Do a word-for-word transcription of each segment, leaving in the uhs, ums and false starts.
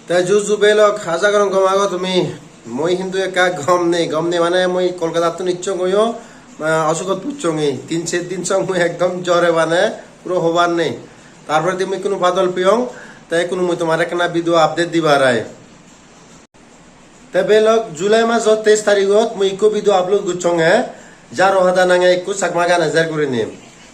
Te ju ju belok, aja gorong gom ago tumi. Mui hintu ekka gom nei, gom nei mane mui Kolkatattun icchongoyo, ah, osugot pucchongi. Tin ser din song mui ekdom jore mane puro hobar nei. Tar poredi mui ikkunu padol piyong, te ikkunu mui tomare ekkena video update dibar ai. Te belok, July majo teis tarigot mui ikko video upload gocchonge, Jaro Hada nange ikko Chakma gan ejer gurinei.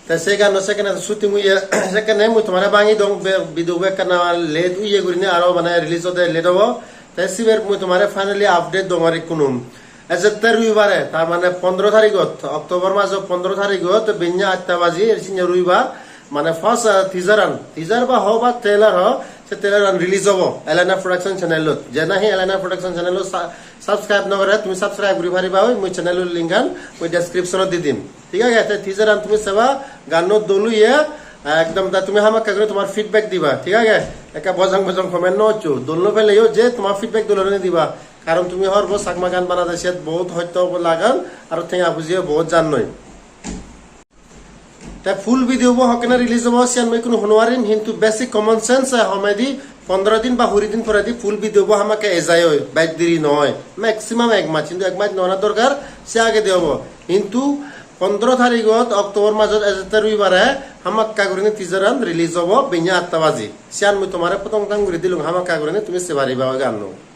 Te se ganno sekkene shooting oye, sekkene mui tomare bangi dong, be-, video bo ekkena late oye gurinei, aro mane release ode late obo. Te siber mui tomare finally update dongor ikkunu. Ejette roibare, tar mane pondro tarigot, October majo pondro tarigot, benne atta baji, sinne roibar, mane first, ah, teaser an, teaser ba ho ba trailer ho, se trailer an release obo Elena Production channel ot. Je nahi Elena Production channel ot sa-, subscribe no gore, tumi subscribe guri pariba, oi mui channel ot link an mui description ot di dim. Thik age, te teaser an tumi seba, ganno dol oye, ekdom ta tumi hamakkai guri tomar feedback diba, thik age? Ekka bojong bojong comment no goccho, dol no peleyo je tomar feedback dol gurinei diba. Karon tumi hobor po Chakma gan banade siyot bahut hosto lagan, aro tenga pujiyo bahut jan noi. Te full video bo hokkene release obo, siyan mui ikkunu hoi no parim, hintu basic common sense, eh, homedi pondro din ba kuri din poredi full video bo hamakkai ejai oi, bej deri noi, maximum ek mas, hintu ek mas no ona dorkar, se agedi obo. Hintu pondro tarigot October majot ejette roibare hamakkai gurinei teaser an release obo benne atta baji. Siyan mui tomare potong tang guri dilung, hamakkai gurinei tumi sei pariba oi ganno.